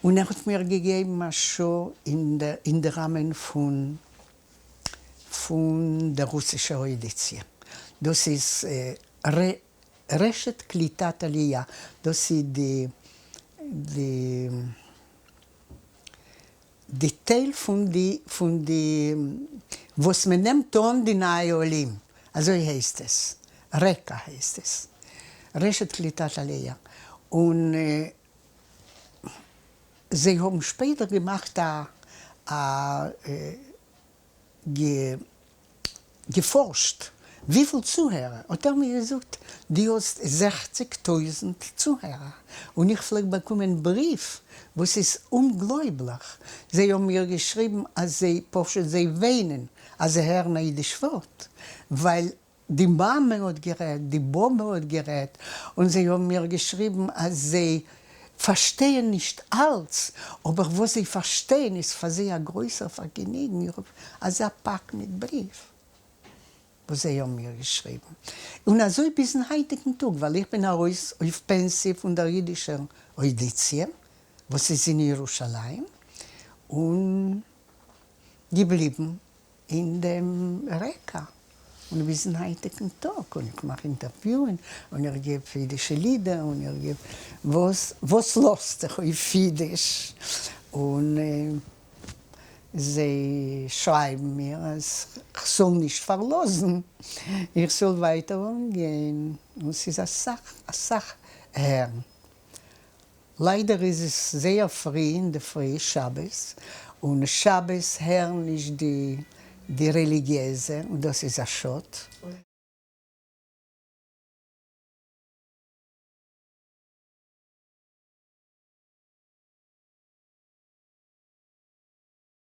און ער האט מיר געגעבן א שעה אין די ראמען פון פון דער רוסישער אוידיציע. דאס איז רשת קליטת עליה, דאס איז די די די טייל פון די פון די וואס מען נעמט אן די נייע עולים, אזוי הייסט עס, רק"ע הייסט עס, רשת קליטת עליה, און זיי האבן שפעטער געמאכט א א געפארשט וויפיל צוהערער, האט ער מיר געזאגט דו האסט 60,000 צוהערער, און איך פלעג באקומען בריוו וואס איז אומגלויבליך, זיי האבן מיר געשריבן אז זיי פשוט זיי וויינען אז זיי הערן א אידיש ווארט, ווייל די מאמע האט גערעדט, די באבע האט גערעדט, און זיי האבן מיר געשריבן אז זיי פארשטייען נישט אלץ, אבער וואס זיי פארשטייען איז פאר זיי א גרויסער פארגעניגן, איך האב אזא פאק מיט בריוו וואס זיי האבן מיר געשריבן, און אזוי ביזן היינטיגן טאג, ווייל איך בין ארויס אויף פענסיע פון דער אידישער אוידיציע וואס איז אין ירושלים, און געבליבן אין דעם רקע, און ביזן היינטיגן טאג, און איך מאך אינטערוויוען, און איך געב אידישע לידער, און איך געב וואס וואס לאזט זיך אויף אידיש, און זיי שרייבן מיר אז כ'זאל נישט פארלאזן, איך זאל ווייטער אנגיין, און ס'איז אסאך אסאך הערן. ליידער איז עס זייער פרי אינדערפרי שבת, און שבת הערן נישט די די רעליגיעזע, און דאס איז א שאד.